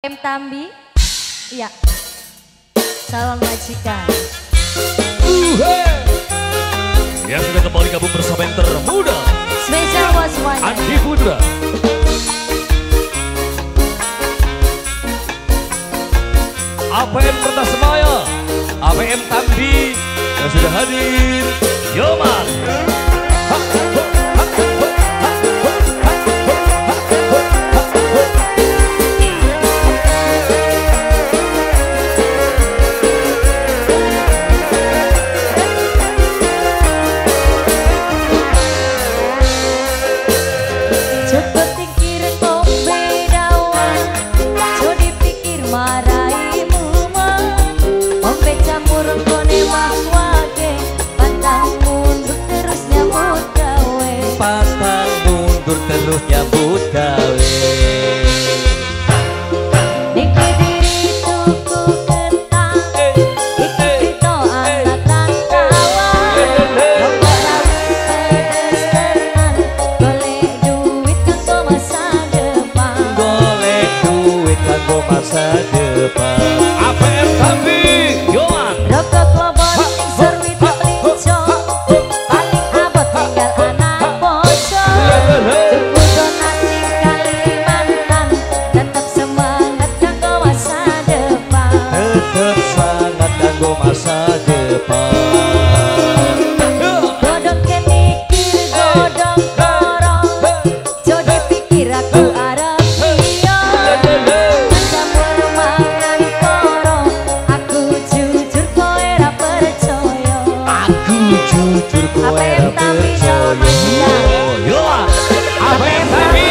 M Tambi, iya, salam majikan. Ya sudah kembali gabung bersama yang termuda. Spesial buat semuanya. Andi Putra. APM Kertasemaya, APM Tambi yang sudah hadir. Yoman. Terus nyambut gawe. Ning Kediri tuku ketan, iki crito anak rantauan. Rokok rawit pedes tenan, golek duit kanggo masa depan. Golek duit kanggo masa depan. APM Tambi, Yoman. Rokok klobot ning serwit mlinjo, paling abot tinggal anak bojo. Masa depan. Godong kenikir, godong korong, jodi pikir aku arep liya. Campur mangan korong, aku jujur kowe ra percaya. Aku jujur kowe ra percaya. Yo, APM Tambi.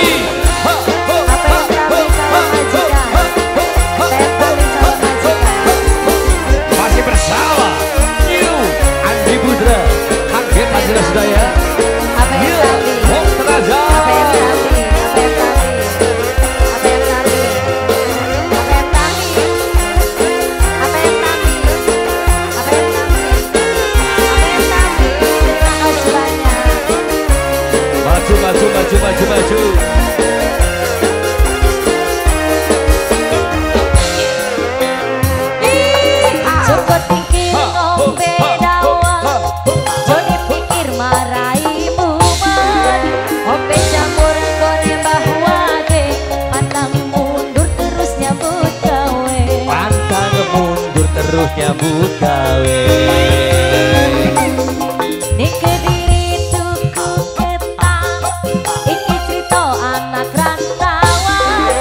Maju, maju, maju, maju. Coba pikir ngombe dawa, jodi pikir marai mumet. Ngombe campur gone mbah wage, pantang mundur terus nyambut gawe. Pantang mundur terus nyambut gawe. Ning Kediri tuku ketan, iki crito anak rantauan.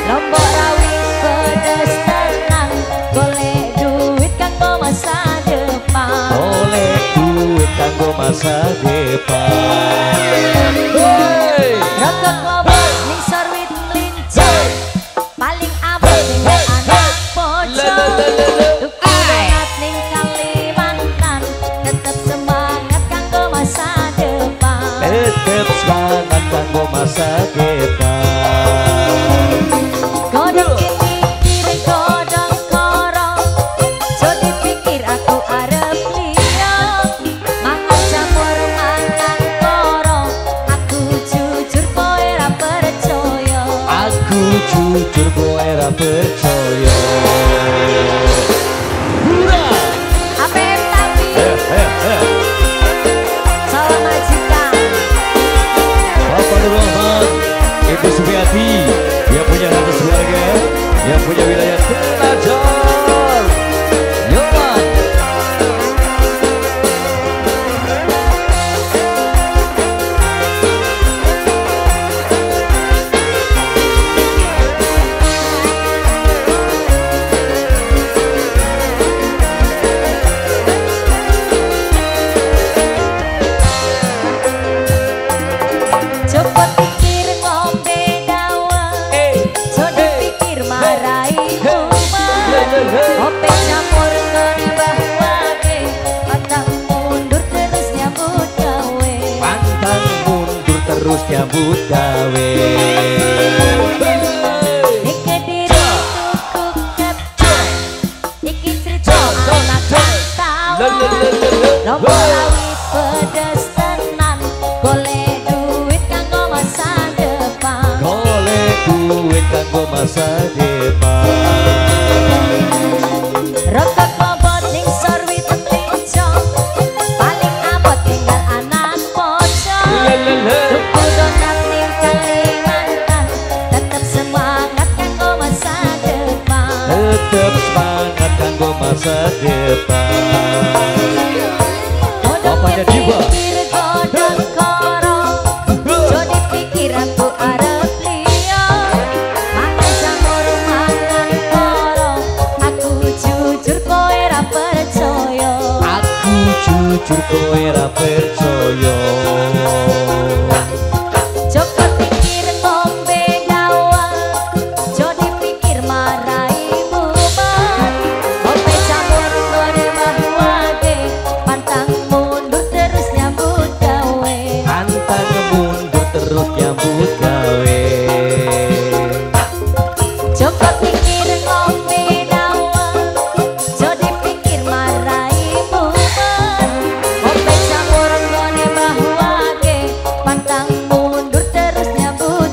Lombok rawit pedes tenan, golek duit kanggo masa depan. Golek duit kanggo masa depan. Rokok klobot ning sorwit mlinjo, paling abot tinggal anak bojo. Tuku donat ning Kalimantan, tetep semangat kanggo masa depan. Tetep semangat kanggo masa depan. Godong kenikir, godong korong, jodi pikir aku arep liya. Mangan campur mangan korong, aku jujur kowe ra percaya. Aku jujur kowe ra percaya. Hurra! APM Tambi, salam majikan. Bapak Nurrahman, Ibu Sumiati, yang punya harta keluarga, yang punya wilayah Tenajar. Yoman. Coba pikir ngombe dawa, jodi pikir marai mumet. Ngombe campur ngene mbah wage, pantang mundur terus nyambut gawe. Pantang mundur terus nyambut gawe. Ning Kediri tuku ketan, iki crito anak rantauan. Lombok rawit pedes tenan, golek duit kanggo masa depan. Golek duit kanggo masa depan. Tetep semangat kanggo masa depan. Bapaknya Diva. Jujur kowe ra percaya. Joko pikir ngombe dawa, jo dipikir marai mumet. Ngombe campur nggone mahuake, pantang mundur terus nyambut gawe. Pantang mundur terus nyambut gawe. Joko pikir ngombe dawa, jo dipikir marai mumet. Pantang mundur terus nyambut.